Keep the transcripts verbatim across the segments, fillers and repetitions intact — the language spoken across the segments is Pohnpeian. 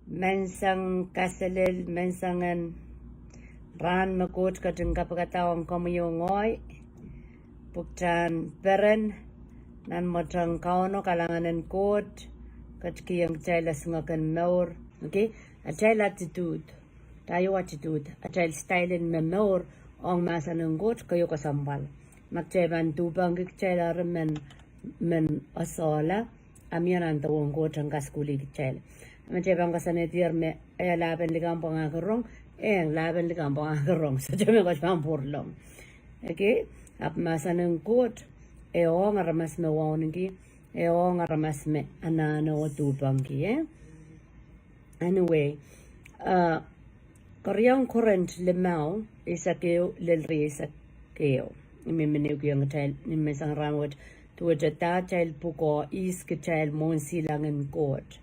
Menseng kaselel, menseng en rahn me Koht ketin kapikada ong komwi oh ngehi. Pwuhk en peren nan mwohten Kauno, kalahngan en Koht ketikihong kitail esingek en mour. Okay? Atail attitude. Atail attitude. Atail style en momour ong mahsen en Koht keieu kesempwal. Ma kitail pahn duhpangki kitail eri men, men esehla, a mie nan duwen Koht en kasukuhlih kitail. Ma kitail pahn koasoanehdier me, eh, lahpen likamw pwangahki rong, eh, lahpen likamw pwangahki rong. Sohte me Koht pahn pwuralong. Okay? Ahpw mahsen en Koht, eh, ong aramas me wauneki, eh, ong aramas me anahne oh duhpangki, eh? Anyway, uh, keriau Korint limau, eisek ehu lel rieisek ehu. I men men ehukiong kitail ni menseng rahn wet, duwehte atail pwukoa ihs kitail mwohn silangin Koht.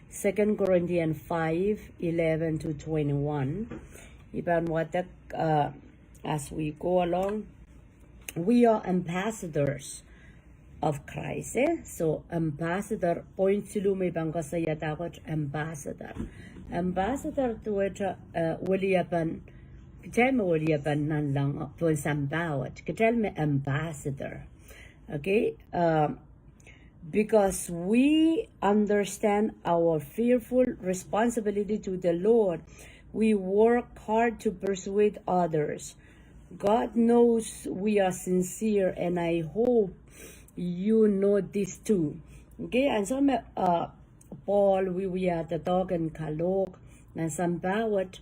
Second Corinthians five, eleven to twenty-one. I pahn wadek, uh, as we go along. We are ambassadors of Christ, eh? So, ambassador, point siluh me I pahn koasoiada Koht ambassador. Ambassador duwehte, eh, weliepen, kitail me weliepen nanleng pohn sampah wet. Kitail me ambassador. Okay? Um, because we understand our fearful responsibility to the Lord, we work hard to persuade others. God knows we are sincere, and I hope you know this too. Okay, ansou me, uh, Paul wiewia doadoahk en kalohk nan sampah wet,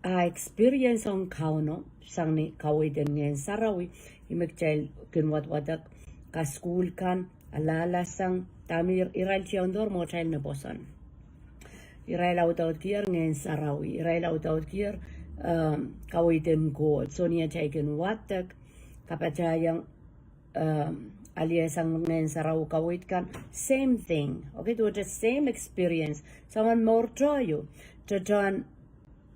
a experience ong Kauno sang ni kaweid en Ngehn Sarawi, ih me kitail kin wadwadek, kasukuhl kan, alahlasang, dahme irail tiaundohr mwohtail me pwoson. Irail audaudkier Ngehn Sarawi, irail audaudkier, um, kaweid en Koht. So ni atail kin wadek, kapatahiong, um, aliasang Ngehn Sarawi kaweid kan, same thing. Okay, duwehte same experience. Soangen mour tohto, tohtohn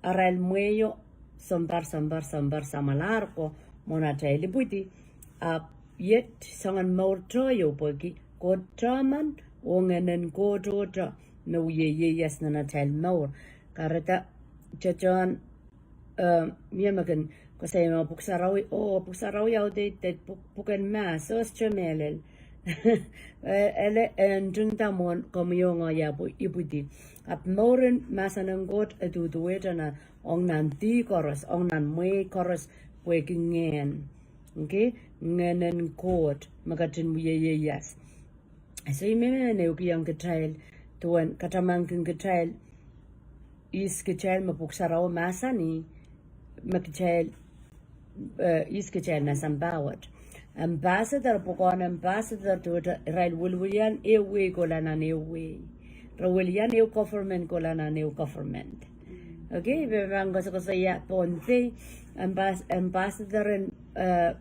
arail mwehio, sounpar, sounpar, sounpar, samwalahr ko, mwohn atail ipwidi. Ahpw iet soangen mour tohto pwehki Koht tohman, oh Ngehnen Koht tohto me wie ieias nan atail mour. Kahrehda tohtohn, eh, mie me kin koasoia me Pwuhk Sarawi, oh, Pwuhk Sarawi outdated, pwuhk, pwuken mahs, sohte mehlel. Eh, ele, eh, ntingda mwohn komwi oh ngehi ipwidi. Ahpw mouren mahsen en Koht e duduwehte nan, ong nan dih koaros, ong nan mwehi koaros, pwehki Ngehn. Okay? Ngehnen Koht, me ketin wie ieias. So I men men ehukiong kitail, duwen katamankin kitail, ihs kitail me Pwuhk Sarawi mahsanih, me kitail, eh, ihs kitail nan sampah wet. Ambassador, pwukoahn ambassador duwehte irail wiliwilian ehu wehi kohla nan ehu wehi. Re wilian ehu government kohla nan ehu government. Okay, I pahn koasokoasoia Pohnpei, ambas-, ambassador en, eh,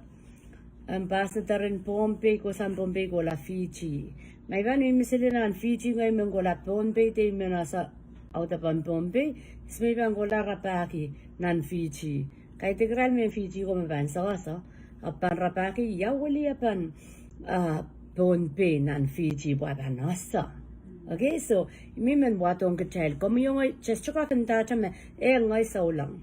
ambassador en Pohnpei, kohsang Pohnpei kohla Fiji. Ma I pahn mihmi sili nan Fiji, ngehi men kohla Pohnpei, de I men ese audepen Pohnpei, ihs me I pahn kohla rapahki nan Fiji. Kaidehk irail mehn Fiji ko me pahn sewese, ahpw pahn rapahki ia weliepen, ah, Pohnpei nan Fiji pwe pahn ese. Okay, so, I men men wadohng kitail. Komwi oh ngehi, just sohte kak ndahte me, eh, ngehi souleng.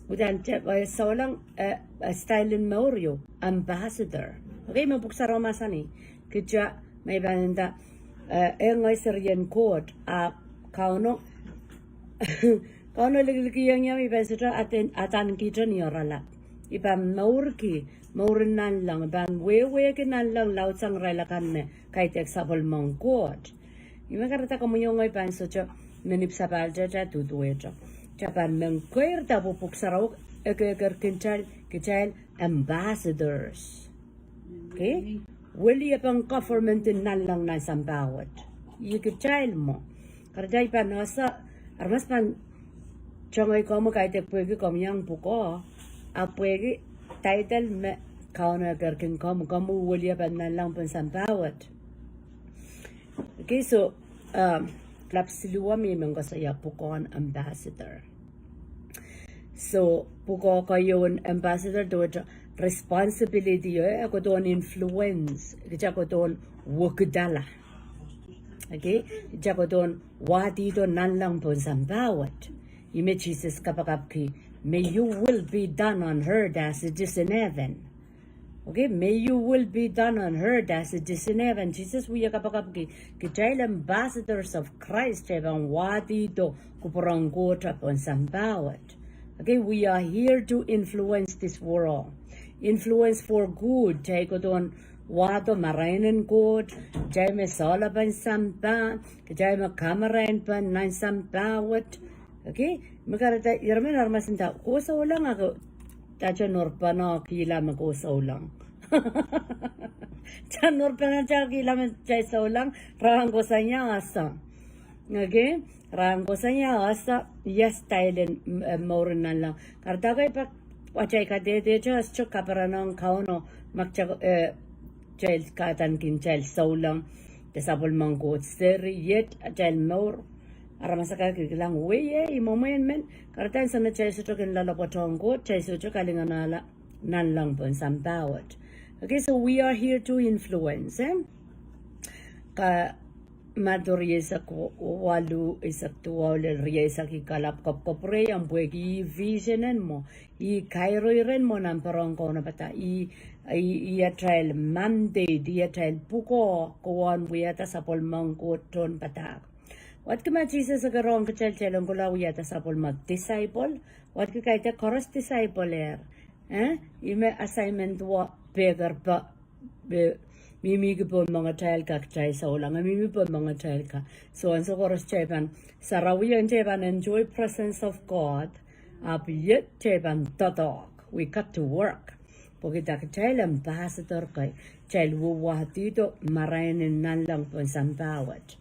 Udahn te, eh, souleng, eh, eh, style en mour ieu, ambassador. Okay, me Pwuhk Sarawi mahsanih. Kitail, me I pahn nda, eh, eh, ngehi serien Koht, a Kauno, Kauno likilikiong ie me I pahn sohte aden, adaneki ni oaralap. I pahn mourki, mouren nanleng, I pahn wehwehki nanleng laudsang irail akan me kaidehk sapwellimen Koht. Ih me kahrehda komwi oh ngehi pahn sohte men ipwsapahlahte duduwehte. Kitail pahn men keirda pwe Pwuhk Sarawi ekekerkin kitail, kitail ambassadors. Okay? Weliepen government en nanleng nan sampah wet. Ih kitail mwo. Kahrehda I pahn ese, aramas pahn tengei komwi kaidehk pwehki komwi iang pwukoa, ahpw pwehki title me Kauno ekerkin komwi, komwi weliepen nanleng pohn sampah wet. Okay, so, um, lap siluh me I men koasoia pwukoahn ambassador. So, pwukoa keieu en ambassador duwehte responsibility, eh, e kohdohn influence, kitail kohdohn wekidala. Okay, kita kohdohn wahdihdo nanleng pohn sampah wet. Ih me Sises kapakapki, may you will be done on earth as it is in heaven. Okay, may you will be done on earth as it is in heaven. Sises wia kapakapki, kitail ambassadors of Christ, kitail pahn wahdihdo kupwuren Koht pohn sampah wet. Okay, we are here to influence this world. Influence for good, kitail kohdohn wahdo marain en Koht, kitail me sohla pohn sampah, kitail me kamarain pohn nan sampah wet. Okay, me kahrehda, ire men aramas nda, ke souleng, a ke, ta ke nohrpene kihla me ke souleng. Ta nohrpene ta kihla me ke souleng, rahn kosonned ia ese. Okay, rahn kosonned ia ese, ia style en, eh, mour en nanleng. Kahrehda ke pak, wahda kadehde, just to kaperenohng Kauno, mak tak, eh, kitail kahdaneki kitail souleng, de sapwellimen Koht seri, yet atail mour. Aramas akan kilikilang, wei, eh, ih mwomwen men, kahrehda ansou me kitail sohte kin loalopwoatohng Koht, kitail sohte kalinganahla nanleng pohn sampah wet. Okay, so we are here to influence, eh? Ka Madiu rieisek waluh, eisek duwau lel rieisek, I kalap kopwukopwure, ahpw pwehki ih vision en mwo, ih kairo iren mwo nan pwurehng kaunopada, ih, ih, ih atail mandate, ih atail pwukoa, kowaun wiahda sapwellimen Koht tohnpadahk. Wadki ma Sises e kin rong kitail, kitail en kohla wiahda sapwellime disciple, wadki kaidehk koaros disciple er. Eh? Ih me assignment wet, pehker pa, eh, mihmi ki pohn mengetail ka kitail souleng, eh, mihmi pohn mengetail ka. So, ansou koaros kitail pahn sarawio, kitail pahn enjoy presence of God, ahpw yet kitail pahn doadoahk. We got to work. Pwehki kitail ambassador kei, kitail wahdihdo marain en nanleng pohn sampah wet.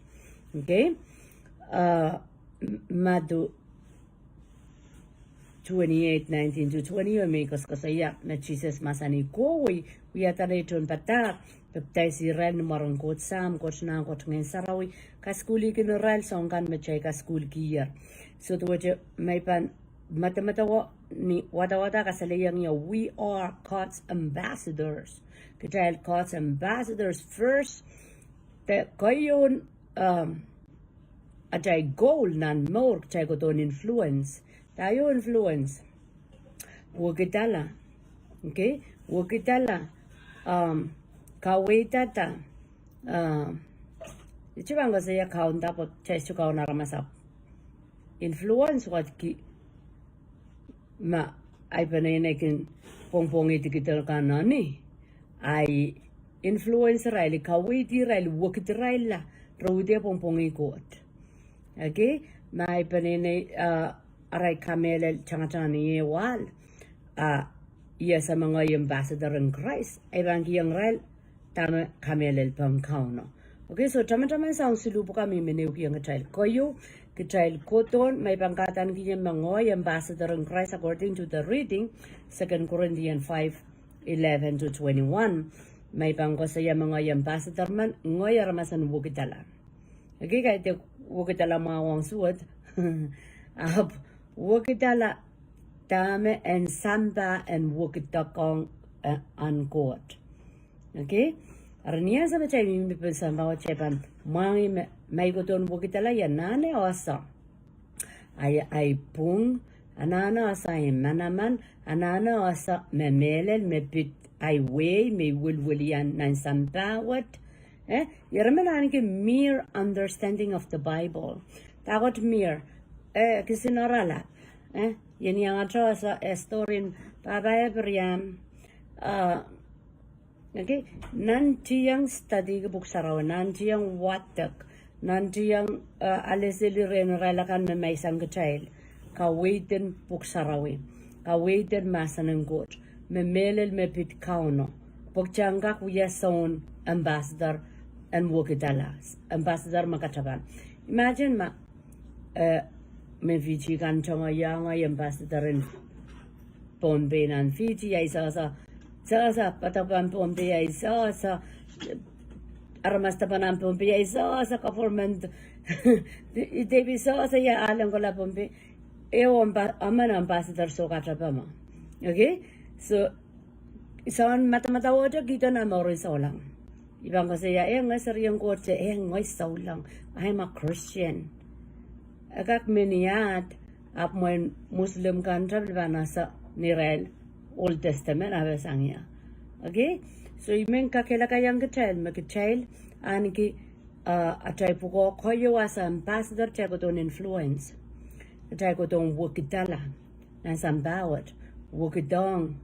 Okay? Uh, Madiu twenty-eight, nineteen to twenty, oh, me koasoakoasoia me Sises mahsanih kowe, wiahda nei tohnpadahk, pepdaisih irail ni mwaren Koht Sahm, Koht Nah, Koht Ngehn Sarawi, kasukuhlihkin irail soahng kan me kitail kasukuhlkier. So, duwehte ma I pahn medemedewe ni wadawad kasalehiong ie, we are God's ambassadors. Kitail God's ambassadors first. De keieun, um, atail goal nan mour, kitail kohdohn influence. Dahio influence? Wekidala. Okay? Wekidala. Um, kaweidada. Um, I sohte pahn koasoia kaunda pwe kitail sohte kaun aramas ahpw influence wadki. Ma ahi peneinei kin pwongpwongih dikedik kan nan ih, ahi influence irail, kaweid irail, wekid irail la, re uhd pwongpwongih Koht. Okay, ma ahi peneinei, uh, arail kamehlel tangatang ni eh wahl, uh, I ese me ngehi ambassador en Krais, I pahn kihong irail dahme kamehlel pohn Kauno. Okay, so tamataman soahng siluh pwukat me I men ehukiong kitail. Keieun, kitail kohdohn, ma I pahn kahdaneki ie me ngehi ambassador en Krais according to the reading, Second Corinthians five, eleven to twenty-one. Ma I pahn koasoia me ngehi ambassador men, ngehi aramas en wekidala. Okay, kaidehk wekidala mwahu ong suwed. Ahpw wekidala dahme en sampah en wekidohng, eh, en Koht. Okay? Eri ni ansou me kitail mihmi pohn sampah wet kitail pahn mwahngih me, ma I kohdohn wekidala, ia anahne ese. Ahi, ahi pwung, anahne ese ahi manaman, anahne ese me mehlel me pid ahi wehi me I welwelihong nan sampah wet. Eh, ire men ahneki mere understanding of the Bible. Dahkot mere, eh, kisin oaralap. Eh, ien iangete ese, eh, story en Pahpa Abraham, uh, okay, nantihong studyki Pwuhk Sarawi, nantihong wadek, nantihong, uh, alehdi rehn irail akan me menseng kitail, kaweid en Pwuhk Sarawi, kaweid en mahsen en Koht, me mehlel me pid Kauno, pwe kitail en kak wia soun ambassador en wekidala, ambassador me katapan. Imagine ma, eh, me Fiji kan tongoiong, ambassador en Pohnpei nan Fiji, ahi sohso, sohso, padahk pahn Pohnpei ahi sohso, aramas dipan nan Pohnpei ahi sohso, government, I depe sohso ia ahlen kohla Pohnpei, ehu amba-, emen ambassador soh katapan. Okay? So, soun madamadau wet kihdo nan mouren souleng. I pahn koasoia, eh, ngehi serien Koht, eh, ngehi souleng. I am a Christian. E kak miniat, ahpw mwein Muslim kan te pil pahn ese neirail Old Testament, a pil sang ie. Okay? So, I men kakehlakaiong kitail, me kitail, ahneki, uh, atail pwukoa keieu as ambassador, kitail kohdohn influence. Kitail kohdohn wekidala nan sampah wet, wekidohng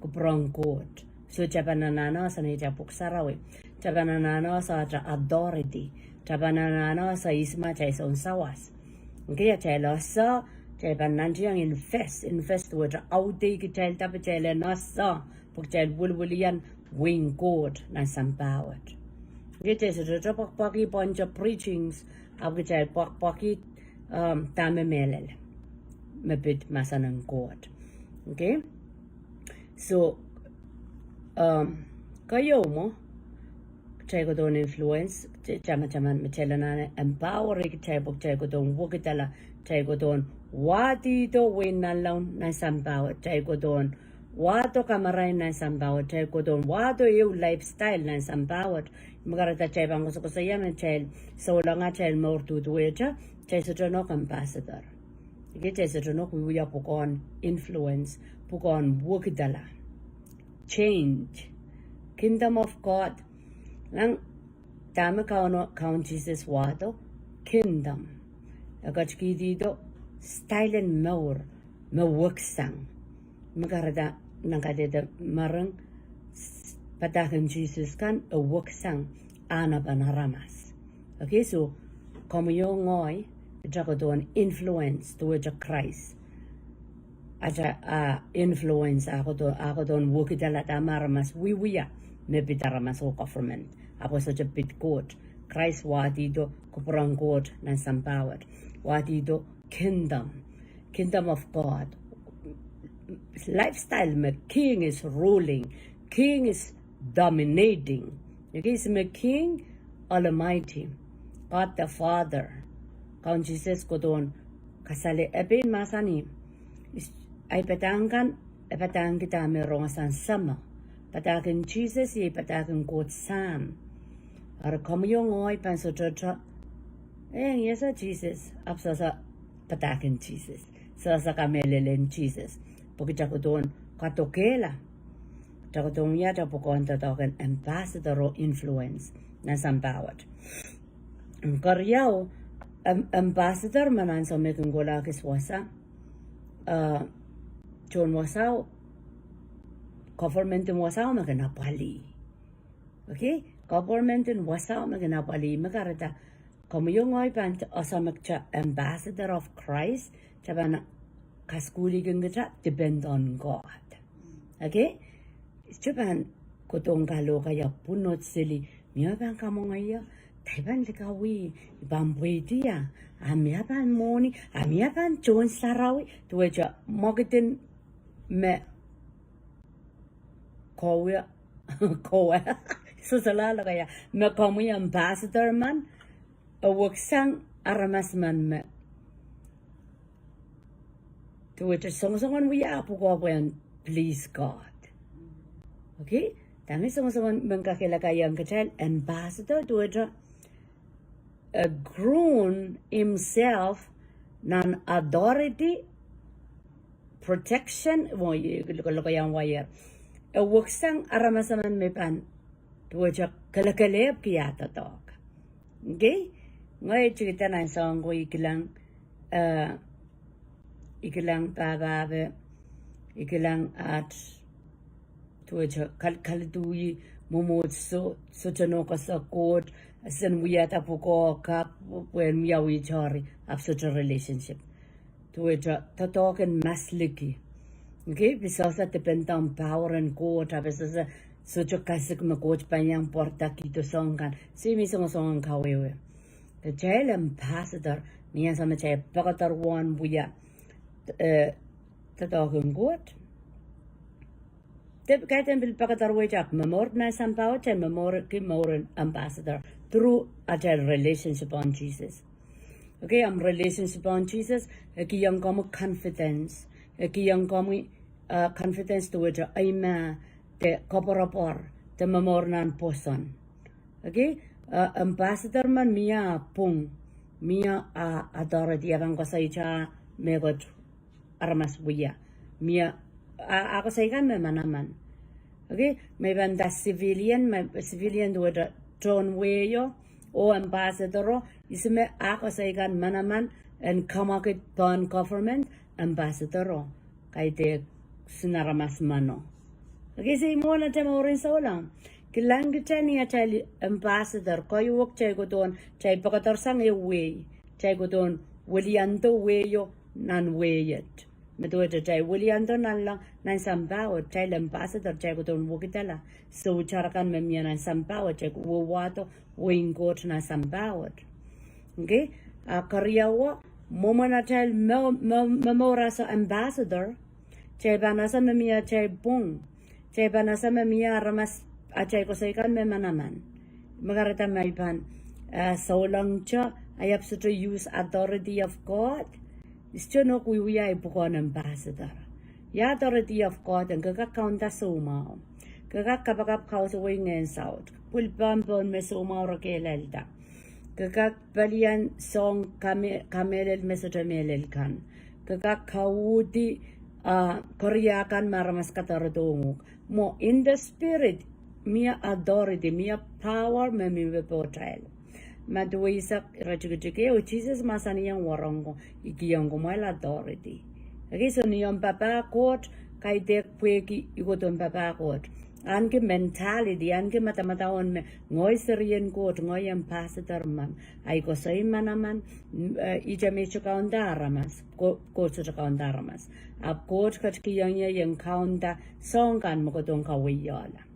kupwuren Koht. So, kitail pahn anahne sang neitail Pwuhk Sarawi. Kitail pahn anahne sang atail authority. Kitail pahn anahne sang ihs me atail sounsawas. Okay, atail ese, kitail pahn nantihong invest, invest wet audehki kitail, dahme kitail en ese, pwe kitail wiliwilian wehin Koht nan sampah wet. Okay, kitail sohte pwakpwaki pwehn te preachings, ahpw kitail pwakpwaki, um, dahme mehlel me pid mahsen en Koht. Okay? So, um, keieu mwo, kitail kohdohn influence, kitail tamataman me kitail anahne empower kitail pwe kitail kohdohn wekidala, kitail kohdohn wahdihdo wehin nanleng nan sampah wet, kitail kohdohn wahdo kamarain nan sampah wet, kitail kohdohn wahdo ehu lifestyle nan sampah wet. Me kahrehda kitail pahn koasokoasoia me kitail souleng atail mour duduwehte, kitail sohte nohk ambassador. Okay, kitail sohte nohk wiewia pwukoahn influence, pwukoahn wekidala. Change. Kingdom of God. Nan dahme Kaun, Kaun Sises wahdo, kingdom. E ketikihdo style en mour me weksang. Me kahrehda nan kadehde mering, s-, padahk en Sises kan e weksang ahnepen aramas. Okay, so, komwi oh ngehi, kitail kohdohn influence duwehte Krais. Atail, ah, influence, ah, kohdo-, ah, kohdohn wekidala dahme aramas wiewia, me pid aramas oh government. Ahpw sohte pid Koht. Krais wahdihdo kupwuren Koht nan sampah wet. Wahdihdo kingdom. Kingdom of God. Lifestyle me king is ruling. King is dominating. Okay, ihs me king? Almighty. God the Father. Kaun Sises kohdohn kasale, e pein mahsanih, is-, ahi padahk kan, e padahngki dahme rong sang Sahmo. Padahk en Sises, iei padahk en Koht Sahm. Eri komwi oh ngehi pahn sohte, eh, ngehi ese Sises, ahpw sohte padahk en Sises. Sohte kamehlelen Sises. Pwe kitail kohdohn kadokehla. Kitail kohdohn wia atail pwukoahn doadoahk en ambassador oh influence nan sampah wet. Keriau, am-, ambassador me nan soh me kin kohla kis wasa, eh, tohn wasao, government en wasao me kin apwalih. Okay? Government en wasao me kin apwalih, me kahrehda komwi oh ngehi pahn ese me kitail ambassador of Christ, kitail pahn kasukuhlihkin kitail depend on God. Okay? Kitail pahn kohdohn kalohkaia pwunod seli, mie pahn kamwenge ie, dahme pahn likawih, I pahn pweidi ie, a mie pahn mwohni, a mie pahn tohn sarawi, duwehte mwekid en me kowe, kowe, sohte loalokaiada. Me komwi ambassador men, e weksang aramas men me duwehte songosong en wia pwukoa pwehn please God. Okay? Dahme songosong en men kakehlakaiong kitail ambassador duwehte e ground himself nan authority, protection, mwo ie, loko-, lokaiahn wire. E weksang aramas emen me pahn duwehte kelekelehpw ki ah doadoahk. Okay? Ngehi tikida nan soahng ko I kilang, eh, I kilang pahpahpe, I kilang at, duwehte kal-, kaliduhi, mwomwohdiso, sohte nohk ese Koht, sen wiahda pwukoa, kapw, pwehn wiawi tori, ahpw sohte relationship. Duwehte doadoahk en masliki. Okay, pwe sohte depend on power en Koht, ahpw sohte, sohte kasik me Koht pahn iang pwarada kihdo soahng kan. Se mie songosong en kawehwe. Kitail ambassador, ni ansou me kitail pekederwohn wia, eh, doadoahk en Koht. De kaidehn pil pekederwei ahpw momour nan sampah wet, kitail momourki mour en ambassador through atail relationship ohng Sises. Okay, ahmw relationship ohng Sises, e kihong komwi confidence. E kihong komwi, uh, confidence duwehte eimah, de koapworopwor, de momour nan pwoson. Okay, eh, ambassador men mie ah pwung, mie ah authority, e pahn koasoia mehkot aramas wia. Mie ah, ah koasoi kan me manaman. Okay, me pahn nda civilian, me civilian duwehte tohn wehio, oh ambassador o, ihs me ah koasoi kan manaman en kamwakid pohn government, ambassador o, kaidehk sin aramas meno. Okay, sei mwohn atail mouren souleng. Kilang kitail ni atail ambassador, koahiek kitail kohdohn, kitail pekedersang ehu wehi, kitail kohdohn weliando wehio nan wehi et. Me duwehte kitail weliando nanleng nan sampah wet, kitail ambassador, kitail kohdohn wekidala sohte aramas kan me mie nan sampah wet, kitail wehwehdo wehin Koht nan sampah wet. Okay, ah keriau, mwomwen atail me, me, momour as ambassador, kitail pahn ese me mie atail pwung. Kitail pahn ese me mie aramas atail koasoi kan me manaman. Me kahrehda me I pahn, eh, souleng te, I ahpw sohte use authority of God. I sohte nohk wiewia ei pwukoahn ambassador. Ia authority of God en? Ke kak kaunda soumwahu. Ke kak kapakap kausawei ngehn saut. Pwil pahn pohn me soumwahu re kehlailda. Ke kak pelian soang kame-, kamehlel me sohte mehlel kan. Ke kak kauhdi, ah, keria kan me aramas kadarodohng uhk. Mwo, in the spirit, mie authority, mie power me mih pohtail. Madiu eisek, iretikitik ehu, Sises mahsanihong warengko, I kihong kumwail authority. Okay, so ni omw papah Koht, kaidehk pwehki I kohdohn papah Koht. Ahneki mentality, ahneki madamadau en me ngehi serien Koht, ngehi ambassador men. Ahi koasoi manaman, mm, eh, ihte me I sohte kaunda aramas, Ko-, Koht sohte kaunda aramas. Ahpw Koht ketikihong ie ien kaunda soang kan me kohdohn kawehiala.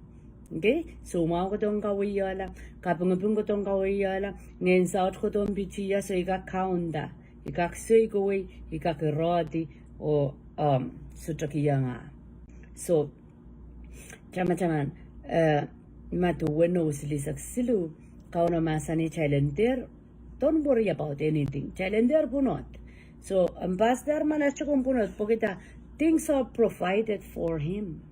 Okay? Soumwahu kohdohn kawehiala, kapingiping kohdohn kawehiala, ngehn saut kohdohn pitih ie, so I kak kaunda, I kak soikowei, I kak irehdi, oh, um, sohte kihong ah. So, tamataman, eh, Madiu weneu, silihsek siluh, Kauno mahsanih kitail en dehr, don't worry about anything. Kitail en dehr pwunod. So, ambassador men e sohte kin pwunod, pwehki da, things are provided for him.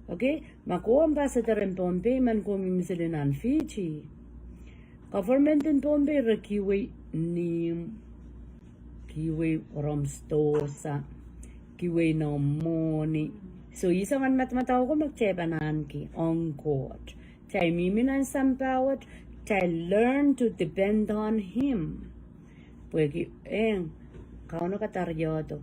Okay? Ma komw ambassador en Pohnpei, ma komw mihmi sili nan Fiji, government en Pohnpei re kihwei nim, kihwei rehmw sidohsa, kihwei noumw mwohni. So, ih soangen madamadau ko me kitail pahn ahneki ong Koht. Kitail mihmi nan sampah wet, kitail learn to depend on him. Pwehki, eh, Kauno kadariehdo.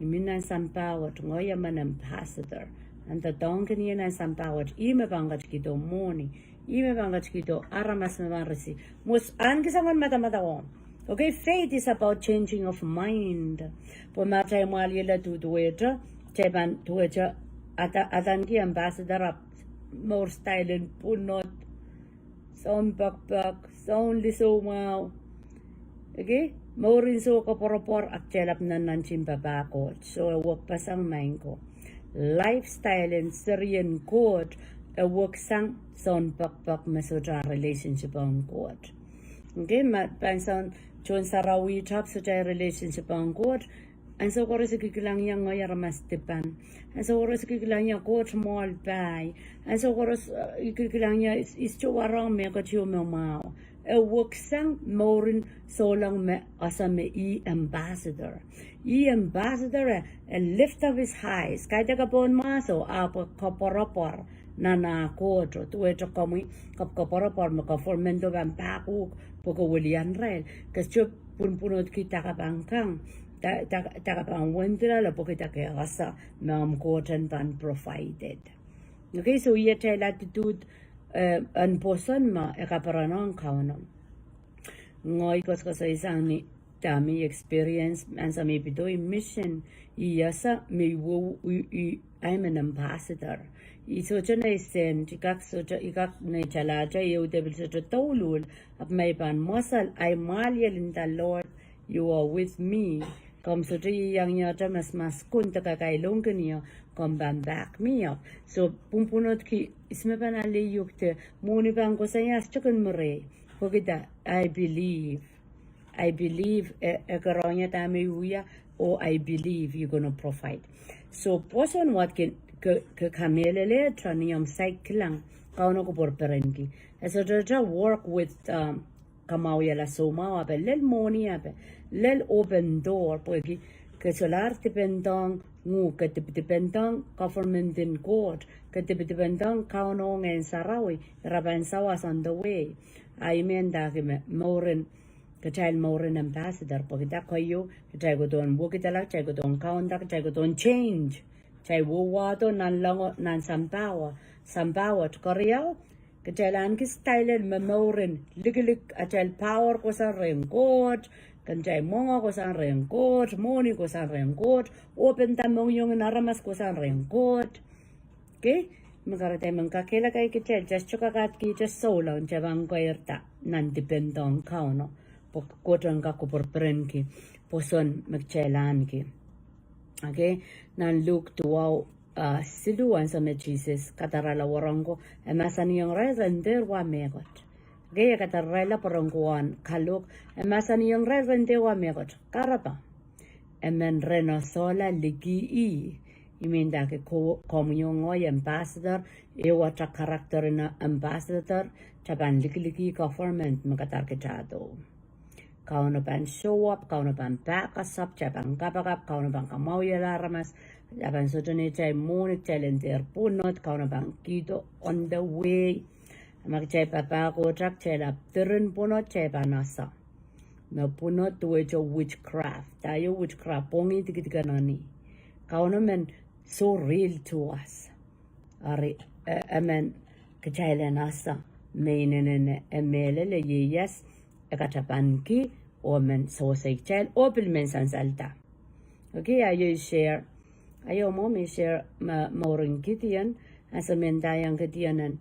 I mih nan sampah wet, ngehi emen ambassador. Ahn doadoahngkin ie nan sampah wet, ih me pahn ketikihdo mwohni, ih me pahn ketikihdo aramas me pahn risi. Mwo, ahneki soangen madamadau. Okay, faith is about changing of mind. Pwe ma kitail mwahliel duduwehte, kitail pahn duwehte, ada, adaneki ambassador ahpw mour style en pwunod, soun pekpek, soun lisoumwahu. Okay? Mour en soh koapworopwor, ahpw kitail ahpw nannantihong papah Koht. So e wekpeseng maing ko. Lifestyle en serien Koht, e weksang soun pekpek me sohte relationship ong Koht. Okay, ma pahn soun, Sohn Sarawi ahpw sohte relationship ong Koht, ansou koaros I kikilang ie ngehi aramas dipan. Ansou koaros I kikilang ie Koht mwoahl pai. Ansou koaros, eh, I kikilang ie is, is to warong mehkot ieu me mwahu. E weksang mourin souleng me ese me ih ambassador. Ih ambassador e, e lift up his eyes. Kaidehk pohn mahso, ahpw koapworopwor nan ah Koht, duwehte komwi, kap koapworopwor me government o pahn pahkuk, pwe ke welian irail. Ke sohte pwunpwunodki dake pahn kang, da, da, dake pahn wendilala pwehki dake ese me omw Koht en pahn provided. Okay, so ih atail attitude, eh, en pwoson me e kaperen ong Kauno. Ngehi koasokoasoisang ni dahme I experience ansou me I pidoi mission, I ese me I wou, I, I, I am an ambassador. I sohte nei sent, I kak sohte, I kak nei talahte, I uhd pil sohte douluhl, ahpw ma I pahn mwesel, ahi mwahliel in the Lord, you are with me. Komw sohte iang ie atail mas, mas kunde kakailongkin ie, komw pahn back me up. So, pwunpwunodki, ihs me pahn ale iuk de, mwohni pahn koasoia, I sohte kin murei. Pwehki da, I believe. I believe, e, e kerehng ie dahme I wia, oh I believe you're gonna provide. So, pwoson wet ke, ke, ke kamehlele, try ni omw saik kilang, Kauno kupwur perenki. E sohte work with, um, kamwahwihala soumwahu ape, lel mwohni ape, lel open door, pwehki ke solahr dipendohng nguhk, ke dip-, dipendohng government en Koht, ke dip-, dipendohng Kauno Ngehn Sarawi, ira pahn sawas on the way. A I men ndahki me mouren, kitail mouren ambassador, pwehki dah? Keieu, kitail kohdohn wekidala, kitail kohdohn kaunda, kitail kohdohn change. Kitail wahdo nanlengo nan sampah, sampah wet. Keriau, kitail ahneki style me mouren likilik, atail power kohsang rehn Koht, kitail mwenge kohsang rehn Koht, mwohni kohsang rehn Koht, open dah, mohngiong en aramas kohsang rehn Koht. Okay? Me kahrehda I men kakehlaka kitail, just sohte kakahd kitail souleng, kitail pahn keirda nan dipendohng Kauno, pwe Koht en kak kupwur perenki pwoson me kitail ahneki. Okay, nan Luk duwau, uh, siluh, ansou me Sises kadarala wahnpoaron ko, e mahsanihong irail ren dehr wa mehkot. Okay, e kadarala wahnpoaron ko en kalohk, e mahsanihong irail ren dehr wa mehkot. Kahrehda emen ren esehla liki ih. I men ndahki ko-, komwi oh ngehi ambassador, ehu ata character en ambassador, kitail pahn likiliki government me kadahr kitaido. Kauno pahn show up, Kauno pahn pahkasap, kitail pahn kapakap, Kauno pahn kamwahwihala aramas, kitail pahn sohte neitail mwohni, kitail en dehr pwunod, Kauno pahn kihdo on the way. A ma kitail papah Koht, kitail ahpw diren pwunod, kitail pahn ese me pwunod duwehte witchcraft. Dah ieu witchcraft? Pwongih dikedik en eni. Kauno men so real to us. Ari, e, emen kitail en ese me inenen e mehlel, e ieias, e katapanki, oh men sewese kitail, oh pil men sansalda. Okay, a iei share. A iei mwo me share me, mouren Gideon, ansou me ndaiong Gideon en,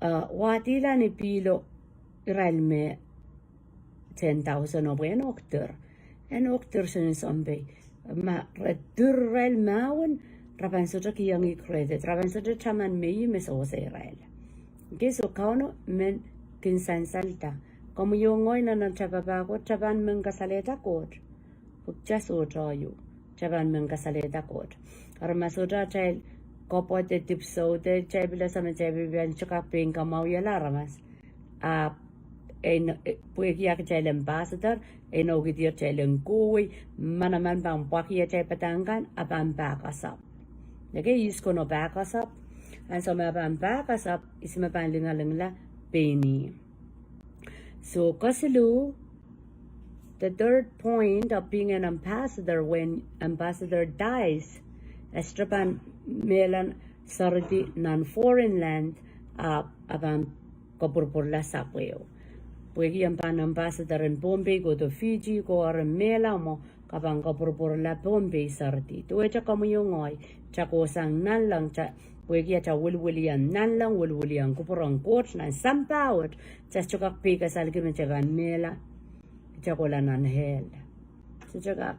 uh, wahdihla ni pihlo irail me ten thousand o pwe en ok dir. En ok dir soangen sounpei. Ma re dir irail mahwen, re pahn sohte kihong ih credit. Re pahn sohte taman me ih me sewese irail. Okay, so Kauno men kin sansalda. Komwi oh ngehi nan atail papah Koht, kitail pahn men kasalehda Koht. Pwe kitail sohte ieu. Kitail pahn men kasalehda Koht. Ari ma sohte atail kapwede dipwisou de, kitail pil ese me kitail pil pahn kak pein kamwahwihala aramas. A, en, e, pwehki kitail ambassador, e inoukihdi atail en kohwei, manaman pahn pwakih atail padahk kan, a pahn pahkasap. Okay, ihs Kauno pahkasap? Ansou me a pahn pahkasap, ihs me pahn lingalingla? Pein ih. So, kesiluh, the third point of being an ambassador, when ambassador dies, e sohte pahn mehla seridi nan foreign land, a, a pahn kapwurpwurla sapweo. Pwehki e pahn ambassador en Pohnpei ko de Fiji ko, eri mehla mwo, ke pahn kapwurpwurla Pohnpei seridi. Duwehte komwi oh ngehi, kitail kohsang nanleng, kitail, pwehki atail wiliwiliong nanleng, wiliwiliong kupwuren Koht nan sampah wet, kitail sohte kak peikasalki me kitail pahn mehla, kitail kohla nan hell. Sohte kak.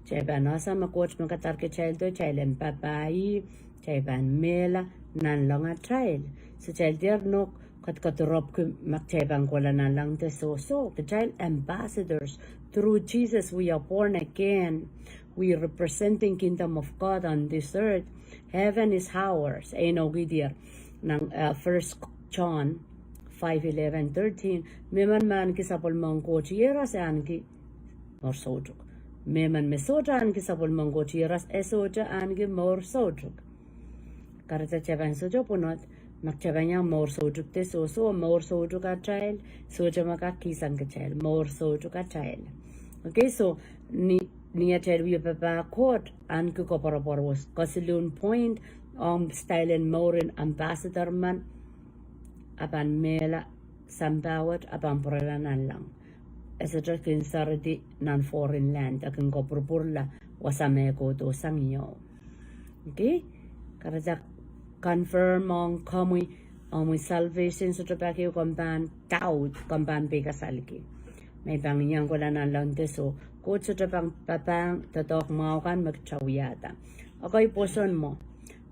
Kitail pahn ese me Koht me kadahr kitaildo, kitail en papah ih, kitail pahn mehla nanleng atail. So kitail dehr nohk kadkadorop ki ma kitail pahn kohla nanleng de soh. So kitail ambassadors. Through Jesus we are born again. We representing kingdom of God on this earth. Heaven is ours. E inoukihdier nan, uh, First John five eleven thirteen. Mehmen me ahneki sapwellimen Koht Iehros e ahneki mour soutuk. Mehmen me sohte ahneki sapwellimen Koht Iehros e sohte ahneki mour soutuk. Kahrehda kitail pahn sohte pwunod, ma kitail pahn iang mour soutuk de soh. So mour soutuk atail, sohte me kak kihsang kitail, mour soutuk atail. Okay, so ni, ni atail wia papah Koht, ahneki koapworopwor wet. Kesiluhn point, ong style en mouren ambassador men, a pahn mehla sampah wet, a pahn pwurala nanleng. E sohte kin seridi nan foreign land, e kin kapwurpwurla wasa me kohdo sang ieu. Okay? Kahrehda confirm ong komwi, omwi salvation sohte pak ehu komw pahn doubt, komw pahn peikasalki me I pahn iang kohla nanleng de soh. Koht sohte pahn papahng doadoahk mwahu kan me kitail wiahda. Okay, pwoson mwo.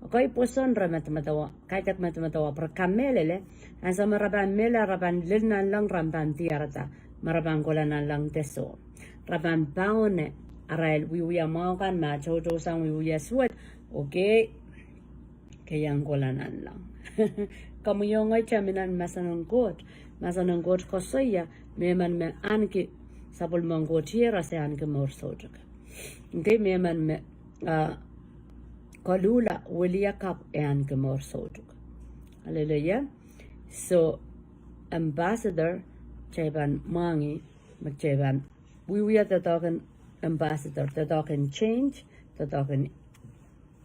Okay, pwoson re medemedewe, kaidehk medemedewe, pwe re kamehlele, ansou me re pahn mehla, re pahn lel nanleng, re pahn diarada me re pahn kohla nanleng de soh. Re pahn paune arail wiewia mwahu kan me toutou sang wiewia suwed, okay, ke iang kohla nanleng. Komwi oh ngehi kitail mi nan mahsen en Koht. Mahsen en Koht koasoia, mehmen me ahneki sapwellimen Koht iehros e ahneki mour soutuk. Ngehi mehmen me, ah, koluhla wiliakapw e ahneki mour soutuk. Hallelujah. So, ambassador, kitail pahn mwahngih, me kitail pahn wiewia doadoahk en ambassador, doadoahk en change, doadoahk en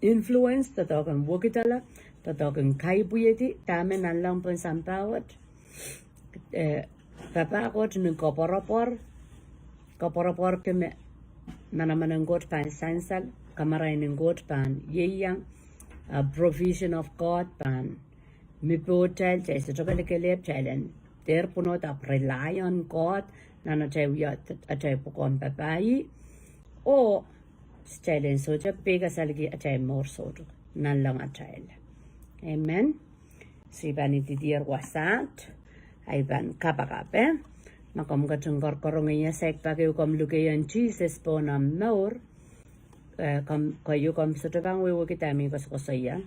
influence, doadoahk en wekidala, doadoahk en kaipwihedi dahme nanleng pohn sampah wet. Eh, papah Koht ni koapworopwor, koapworopworki me manaman en Koht pahn sansal, kamarain en Koht pahn ieiang, ah, provision of God pahn mi pohtail, kitail sohte kelehpw, kitail en dehr pwunod ahpw rely on God nan atail wia atail pwukoahn papah ih. Oh, kitail en sohte pei kasalki atail mour soutuk, nanleng atail. Amen. So I pahn idihdier wasaht, I pahn kapakap, eh. Ma komw ketin korokorong ie, saik pak ehu komw lukehiong Sises pohn omw mour. Eh, komw, keieu komw sohte pahn wehwehki dahme I koasokoasoia.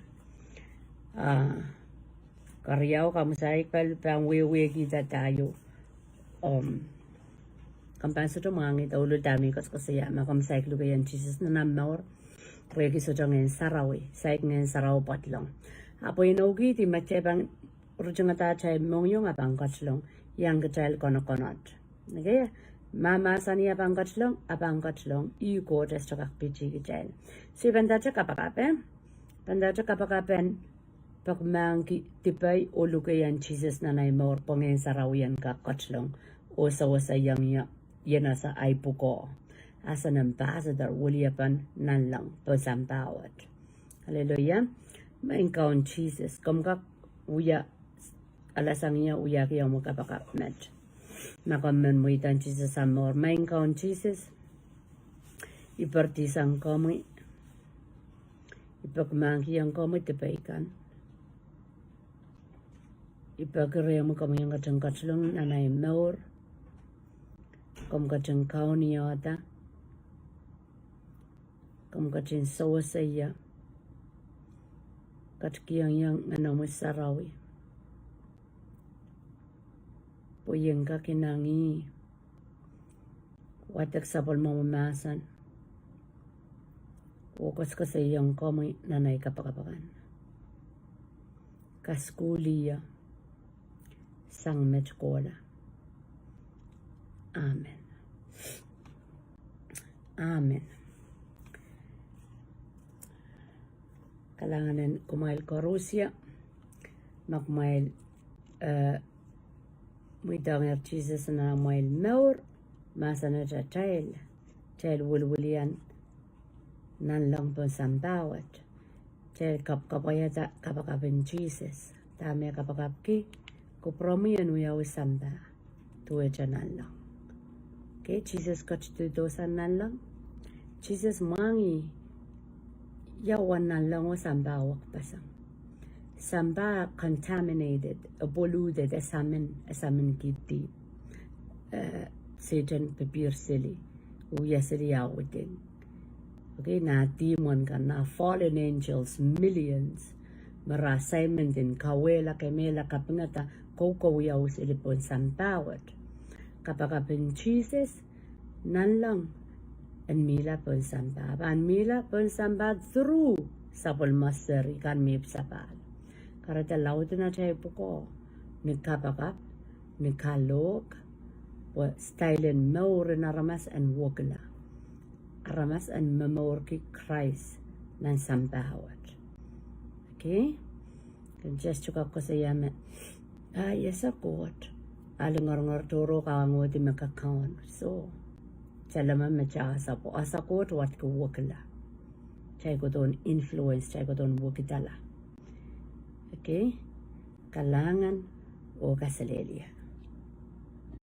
Ah, keriau komw saik pahn, pahn wehwehkihda dahio. Om, komw pahn sohte mwahngih douluhl dahme I koasokoasoia. Ma komw saik lukehiong Sises nan omw mour, pwehki sohte Ngehn Sarawi, saik Ngehn Sarawi pwadlong. Ahpw inoukihdi ma kitail pahn ritingada atail mohngiong, a pahn ketlong, iang kitail konokon. Okay? Ma mahsanih a pahn ketlong, a pahn ketlong, ih Koht e sohte kak pitih kitail. So I pahn ndahte kapakap, eh? Pahn ndahte kapakap en peki mahkki dipei oh lukehiong Sises nan ahi mour pwe Ngehn Sarawi en kak ketlong oh seweseiong ie, ien ese ahi pwukoa as an ambassador, weliepen nanleng pohn sampah wet. Hallelujah. Maing Kaun Sises, komw kak wia alasang ie wiahki omw kapakap met. Ma komw men mweidohng Sises omw mour. Maing Kaun Sises, I perdisang komwi. I peki mahkkiong komwi dipei kan. I peki rehmwi komwi en ketin ketlong nan ahi mour. Komw ketin kaunihda. Komw ketin sewese ie. Ketikihong ie Ngehnomwi Sarawi pwe I en kak inangih, wadek sapwellimomwi mahsen, oh koasokoasoiong komwi nan ahi kapakap akan. Kasukuhlih ie sang met kohla. Amen. Amen. Kalahngan en kumwail koaros ie, ma kumwail, eh, mweidohngehr Sises nan amwail mour, mahsanihong atail, atail wiliwilian nanleng pohn sampah wet. Kitail kapwaiada kapakap en Sises. Dahme e kapakapki, kupwuromwi en wiawi sampah duwehte nanleng. Okay, Sises ketidohsang nanleng. Sises mwahngih ia uwen nanleng oh sampah wekpeseng. Sampah contaminated, eh, polluted, eh, samin, eh, samin kihdi. Eh, Sehdan pepeir seli, oh wia seli ah widing. Okay, nah demon kan, nah fallen angels, millions, me re assignment en kauwehla, kemehla, kapingada, koukowiawi seli pohn sampah wet. Kapakap en Sises, nanleng en mihla pohn sampah. Pahn mihla pohn sampah through sapwellime seri kan me ipwsapahl. Kahrehda laud en atail pwukoa ni kapakap, ni kalohk, pwe style en mour en aramas en wekila. Aramas en momourki Krais nan sampah wet. Okay? Ken just kak koasoia me, ah, I ese Koht. A lingeringertohro kahngohdi me kakaun. So, kitail leme me kitail ese pwe ese Koht wadki wekila. Kitail kohdohn influence, kitail kohdohn wekidala. Okay? Kalahngan oh kaselehlie.